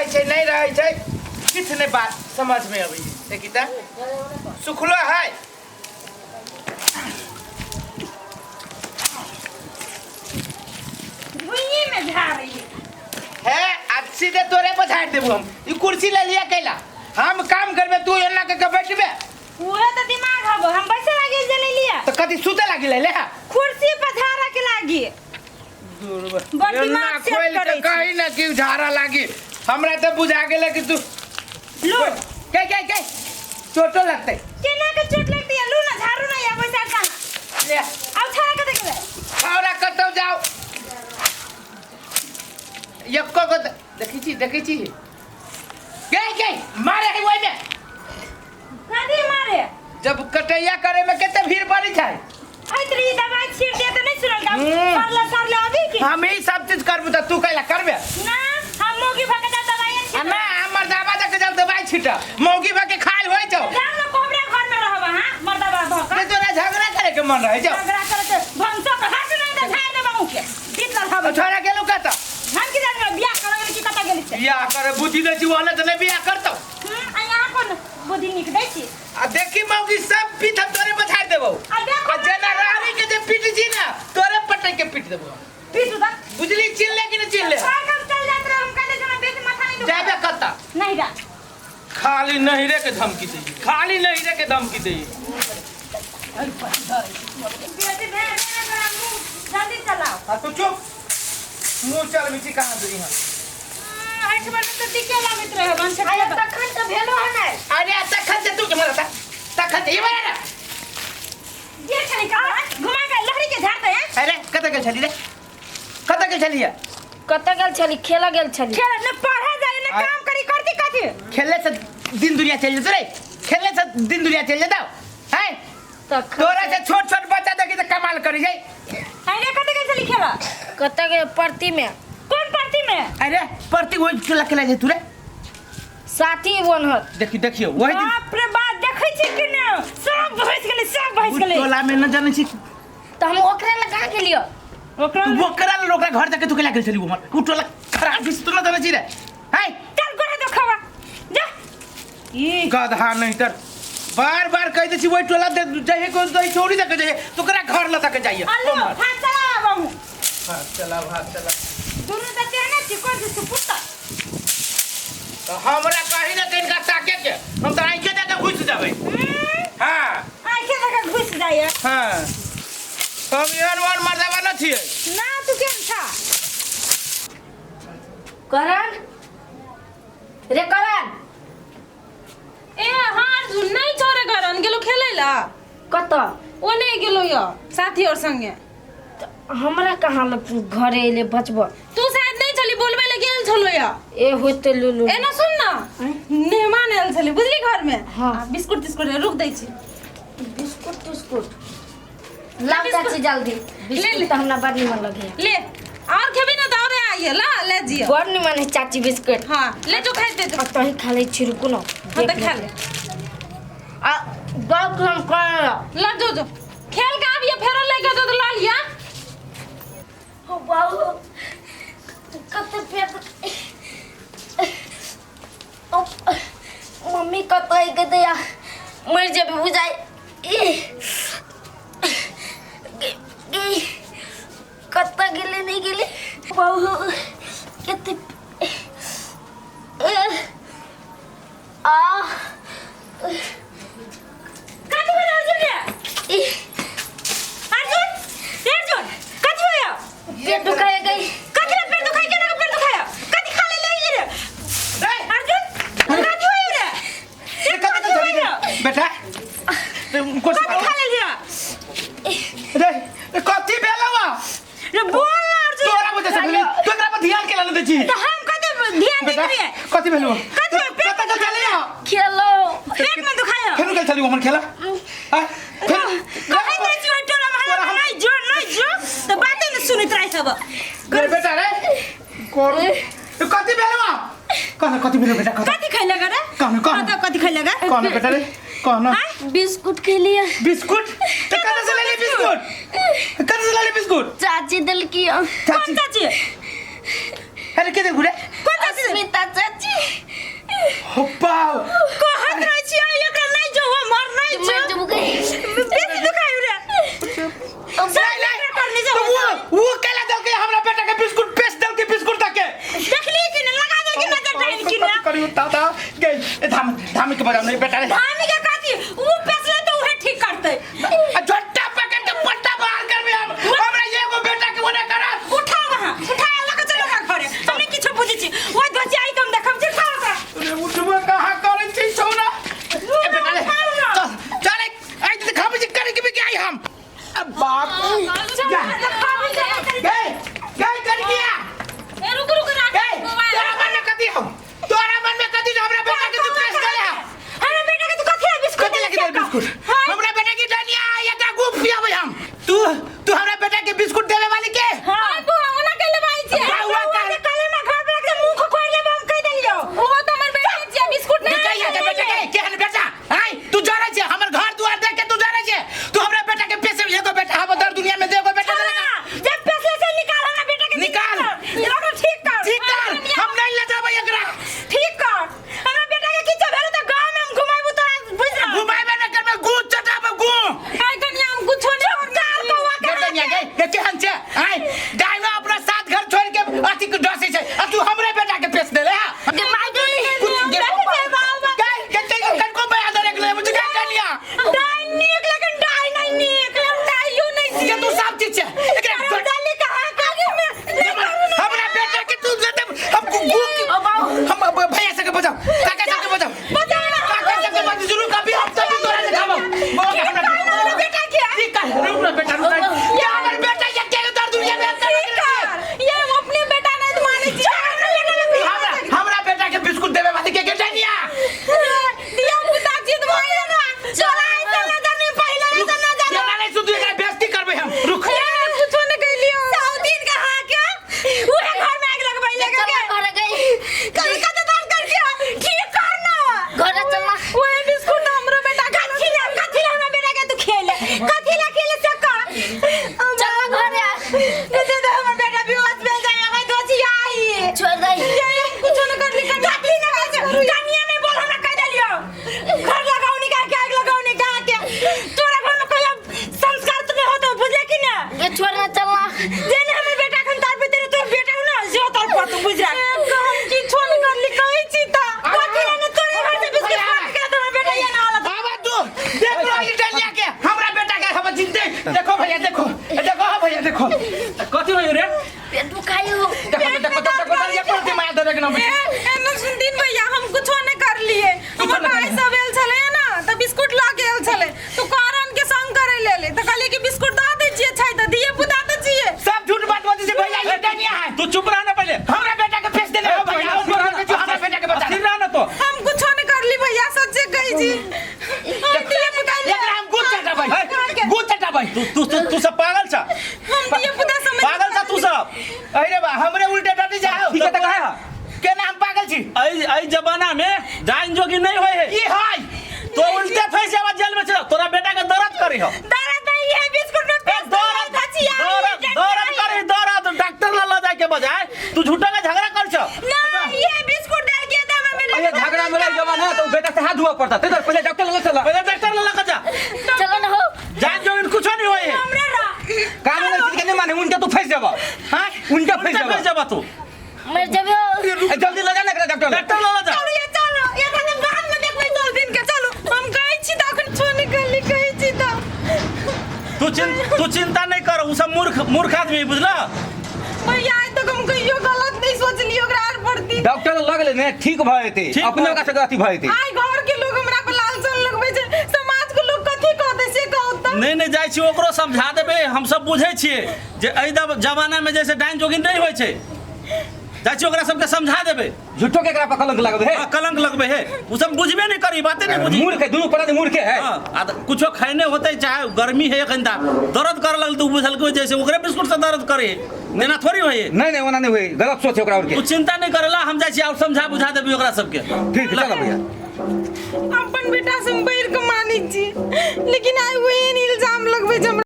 रहै छै नहि रहै छै किछु नहि बात समझमे अबै छै। देखी तऽ सुखलो है। भुइये में झाड़ी है आ सीधे तोरे पर झाड़ि देबू हम। ई कुर्सी ले लिया कैला हम काम करबे तू एना के के बैठबे। उहे तो दिमाग हबो हम बैसे लागी जे ले लिया। तो कथी सुते लागी ले ले कुर्सी पर झाड़ा के लागी। बड़ दिमाग सेट खोल के करै छी। कही ना कि झाड़ा लागी हमरा तो बुझा गेलै कि तू लो के के के चोटो लगतै। केना के चोट लगतै? लू ना झाड़ू ना या बैसा कहाँ ले आउ छाड़ा के देखले छौड़ा कतौ जाओ एको गो देखै छी देखै छी गे गे मारे है ओहिमे। कथी मारे? जब कटैया करे में कते भीड़ पड़ी छै। आइत री दवाई छीट दे त नहीं सुनल का सरला सरला अभी की हम ही सब चीज करबू त तू कैला करबे ना। हम मौगी भके जा दवाई छीट ना हमर दाबा दे के जब दवाई छीट मौगी भके खाल होय छौ। जान ना कोबरा घर में रहब हां मर्दाबा भक ते तोरा झगड़ा करे के मन रहे छौ। झगड़ा करे के भंसो के हाथ ना दे झाड़ देबा के बीत रहब। छोड़ा गेलौ कत? हम की जानबे बियाह करब की कत गेली छै? बियाह करे बुद्धि दै छी ओने त नहीं बियाह करतौ। आ यहाँ कोन बुद्धि नीक दै छी? आ देखी मौगी सब पीठ हम तोरे पर झाड़ देबौ। आ देखो आ जेना रानी के जे पीट छी ना तोरे पटक के पीट देबौ। पीटू त बुझली चिल्ले कि नहीं चिल्ले? घर कब चल जात रहे हम कहले जना बेच माथा नहीं दुखा। जाबे कत? नहीं जा। खाली नहिरे के धमकी दे खाली नहिरे के धमकी दे। बेटी भेड़ भेड़ करा मुंह जल्दी चलाओ। हां तू चुप मुंह चल बिची कहां दूरी हां। आठ बार तो टिके लागत रहे बंश अरे तखन तो भेलो है ना। अरे तखन से तू के मरता तखन से ई बना ना ये छली का घुमा के लहरी के झाड़ दे। अरे कत गेल छली रे? कत गेल छली? कत गेल छली? खेला गेल छली। खेला न पढ़े जाए न काम करी करती कथी? खेलले से दिन दुनिया चल जेतौ रे खेलले से दिन दुनिया चल जेतौ हैं? तखन तोरा से छोट छोट बच्चा देखी त कमाल करी जाई। अरे कत गेल छली खेला? कत गेल परती में। कोन परती में? अरे परती ओइ खेला खेला जे तू रे साथी बनहत। देखी देखियो वही दिन बाप रे बाप देखै छी कि न सब भइस गेलै सब भइस गेलै। टोला में न जानै छी त हम ओकरे लग कहाँ गेलियो? ओकरा तू ओकरा लग ओकरा घर जाके तू केला गेल छली उमर उ टोला खराब छी तू न जानै छी रे हैं? चल गोरा दो खावा जा। ई गधा नहीं तर बार बार कह दे छी वही टोला दे जाइए को दई छोड़ी दे के जाइए तो ओकरा घर ल तक जाइए। अल्लू हाथ चला बाबू। हाथ चला हाथ चला दुनु त तेने छी कोन छी सुपुता। तो हमरा कहीं ना कहीं का ताके के हम त आंखे दे के घुस जाबे। हां आंखे दे के घुस जाइए। हां हम एहन वन मर्दाबा न छियै ना तू केन छा? करण रे करण। ए हां अर्जुन नहीं छोरे करण गेलो खेले ला। कत? ओने गेलो यो साथी और संगे। हमरा कहाँ लग घरे एले बचब? तू शायद नहीं छली बोलबे ले गेल छलो या। ए होते लुलु। ए ना सुन ना मेहमान आयल छली बुझली घर में। हाँ। आ, बिस्कुट तिस्कुट रुक दै छी। बिस्कुट तिस्कुट लाओ चाची जल्दी। ले। बिस्कुट त हमरा बड़ निमन लगे। ले और खेबी ना त और आइए ला ले जियो। बड़ निमन है चाची बिस्कुट। हां ले जो खाइ दे। और तही खा ले छी रुकू ना। हां त खा ले। आ गप हम कर ला जो जो खेल के आबिए फेरो ले के जो तो ला लिया। हो बाबू कते पेट ओ मम्मी कतई के दया मर जेबे बुझाई। ई कत गेले नहीं गेले बाबू कते आ कथी भेल अर्जुन रे? ई अर्जुन रे अर्जुन कथी होया? पेट दुखाए गई। कथी रे पेट दुखाई केना के पेट दुखाया? कथी खा ले ले रे? रे अर्जुन कथी होया रे? रे कत गेल छली रे बेटा? रे कुर्सी कथी खा ले रे? रे कथी भेलौ? रे बोल ना अर्जुन। तोरा वजह से भेलै तू एकरा पर ध्यान केला न दै छी। त हम कथी ध्यान बेटा देलियै? कथी भेलौ? कथी भेल? पेट कत गेल छली? खेलो पेट में दुखाया। फेर गेल छली हमर खेला? आ फेर कहैत रहै छी ओहि टोला में तोरा हम- नहीं जो नहीं जो त बाते न सुनैत रहै सब। रे बेटा रे कोन कथी भेलौ? कहना कथी भेलौ बेटा? कथी कथी खैलक रे? कहना कहना कत कथी खैलक? कहना बेटा रे कहना। बिस्कुट खेलिए। बिस्कुट त कत से लेली बिस्कुट? कत से लेली बिस्कुट? चाची देलकी। कोन चाची चाची? अरे के देखू रे? कोन चाची? अस्मिता चाची। हो पाव कहत रहै छियै एकरा नहि जो मर नहि मर छौ जेबू गई बेसी दुखाइ रे नहीं नहीं करनी तो जो वो केला देलकै हमरा बेटा के बिस्कुट बेच देलकै बिस्कुट तके देखली कि ने लगा देलकी नजर डाल कि ने करियो दादा गई ए धाम धाम के बजाओ नहीं बेटा रे धामी के काती ऊ पेसले तो उहे ठीक करतै आ झट्टा पकड़ के पट्टा बाहर करबे हम हमरा एगो बेटा के ओने करा उठाओ वहाँ उठा लगा चलो का घरे हमने किछो बुझै छी ओइ ध्वजा आई कम देखब छी उठाओ ओकरा अरे उठबो कहाँ करै छी सोना ए बेटा रे चल चल आई दिखाबै छी करे के भी आई हम अब बाप चलो देखाबै छी गई गई कर गया ए रुक रुक राख गई तोरा मन में कथी हम तोरा मन में कथी जो हमरा बेटा के तू पेश करे हमरा बेटा के तू कथी ला बिस्कुट कथी लगे बिस्कुट हमरा बेटा के डनिया एकरा गुप पियाबै हम तू तू हमरा बेटा के बिस्कुट देवे वाली के हां बुआ ओना के लेबाई छियै बाबुआ बाबुआ के काले ना घर पर के मुंह खोल लेब हम कह देलियो ओहो तो हमर बेटा छियै बिस्कुट नहीं निकल के बेटा के केहन बेटा आय तू जरे छे हमर घर दुआर देख के तू जरे छे तू हमरा बेटा के पैसे एगो बेटा हम दर दुनिया में एगो बेटा देले जब पैसे से निकाल हमरा बेटा के निकाल। ओकरा ठीक कर ठीक कर हम नहीं ले जाबै एकरा ठीक कर हमरा बेटा के किछो भेल त गांव में हम घुमाबू तो बुझ रहा घुमाबे न करबे गु चटाबे गु आइ कनिया हम कुछो नहीं कर कौआ के गर्दनिया गई के केहन छे आय डाइनो अपना सात घर छोड़ के अथी के डसे छे आ तू हमरे बेटा के पेश देले हा गे माय गई कुछ गे गई के कनको बया दरे के ले मुझे गई कनिया डाइन नीक लेकिन डाइन नहीं नीक हम डाइयो नहीं के तू सब चीज छे एकरा छी डाली कहाँ कागे में नहीं करू ना हमरा बेटा के तू दे दे हम गु हम भैया सबके बजाओ काका सबके बजाओ बजाओ ना। काका सबके बजाओ जरूर कभी हम तभी तोरा से खाबो बोल हमरा हमरा बेटा के ठीक कर रुक ना बेटा रुक ये हमर बेटा ये के दर दुनिया में ठीक कर ये हम अपने बेटा नहीं मानै छियै हमरा हमरा बेटा के बिस्कुट देवे वाली के के डनिया दिया पुता छियै तऽ मानै ना चला ऐसे ना जाने पहले ऐसे ना जाने ये ना नहीं सुन एकरा बेइज्जती करबे हम रुक ए, कुछो नहीं कैलियो सौ दिन का हाँ के उहे घर में आग लगबै ले चल के घर गई कल का तो दर्द कर के ठीक कर ना घर चलना ओहे बिस्कुट हमरो बेटा कथी ला कथी ला हमरा बेटा के तू खेले कथी ला खेले से कर चल घर आ नहीं तो हमर बेटा बेहोश भेल जाय हमें दोषी आई छोड़ दे ये हम कुछो नहीं करली कनिया कथी ना कनिया नहीं बोल हमरा कह देलियो घर लगाओ नहीं के आग लगाओ नहीं कहा के तोरा घर में कोई संस्कार तो नहीं होतो बुझले कि ना गे छोड़ ना चलना जे ने हमर बेटा खन तार पे तेरे तोर बेटा हो ना जो तार पर तू बुझ रहा हम किछो नहीं करली कहै छी तऽ कथी ला ने तोरे घर से बिस्कुट काट के तो हमर बेटा ये ना हालत बाबा तू देख लो ये डलिया के हमरा बेटा के हम जिंदे देखो भैया देखो देखो हाँ भैया देखो कथी होय रे पेट दुखायो देखो देखो देखो देखो ये पलटी माया दे के ना ए एना सुनथिन भैया हम कुछो नहीं करलिए हमर नहीं भाई करलिए। सब आयल छलै ना तऽ बिस्कुट लऽ के आयल छलै तो करण के संग करे लेले तऽ कहलिए कि बिस्कुट दऽ दै छियै छै तऽ दिए पुता तऽ छियै सब झूठ बात बोलते छे भैया ये डलिया है तू चुप रह ना पहले हमरा बेटा के फेस देले हो भैया हमरा बेटा के बचा स्थिर रह ना तो हम कुछो नहीं करली भैया सच्चे कहै छी हम दिए पुता एकरा हम गुड़ चटाबै गुड़ चटाबै तू तू तू तू सब पागल छा हम दिए पुता समझ पागल छा तू सब अरे बा हमरे उल्टे डटी जाओ ठीक है त काहे हा केना हम पागल छी एहि एहि जमाना में जान जोगी नहीं होय है की है तो उल्टे फंस जावा जेल में चल तोरा बेटा के दर्द करी हो दर्द नहीं है बिस्कुट में ए, पेस्ट दर्द दर्द दर्द करी दर्द डॉक्टर ला ल जाए के बजाय तू झूठा का झगड़ा कर छ ना ये बिस्कुट डाल के था हमर बेटा अरे झगड़ा में जवान है तो बेटा से हाथ धोआ पड़ता ते पहले डॉक्टर लगे चला पहले डॉक्टर ला लगा जा चलो ना हो जान जोगिन कुछो नहीं होय है हमरा रा कानून चीज के नहीं माने उनके तू फंस जाबा हां उनका फंस उल्टे जाबा फंस जाबा तू मर जेबो ए, जल्दी ले जा ना एकरा डॉक्टर लग। डॉक्टर ला ल जा चलो ये चलो ये खाली बाद में देखबै दो दिन के चलो हम कहै छी तऽ अखन छो नहीं करली कहै छी तऽ तू चिंता नहीं कर उ सब मूर्ख मूर्ख आदमी बुझला भैया आइ तक हम कहियो गलत नहीं सोचलिए ओकरा आर प्रति डॉक्टर लग ले ने ठीक भऽ जेतै ठीक अपने भऽ ओकरा से अथी भऽ जेतै आइ घर के लोग हमरा पर लालचन लगबै छै समाज के लोग कथी कहतै से कहू तऽ नहीं नहीं जाइ छी ओकरो समझा देबै हम सब बुझै छियै जे एहि जमाना में जैसे डाइन जोगिन नहीं होइ छै जाइ छी ओकरा सबके समझा देबै झूठो के एकरा पर कलंक लगबै है हाँ, कलंक लगबै है उ सब बुझबे नहीं करी बाते नहीं बुझी मूर्ख है दुनू पड़ा मूर्ख है हाँ, आ तऽ कुछो खैने होतै चाहे गर्मी है एखन दर्द करे लगल तऽ उ बुझलकै जैसे ओकरे बिस्कुट से दर्द करे एना थोड़ी होइ है नहीं नहीं ओना नहीं होई गलत सोच है ओकरा और के तू चिंता नहीं करेला हम जाइ छी और समझा बुझा देबै ओकरा सबके ठीक है चलो भैया अपन बेटा से हम बढ़ि के मानै छी लेकिन आइ ओहन इल्जाम लगबै छै हमरा।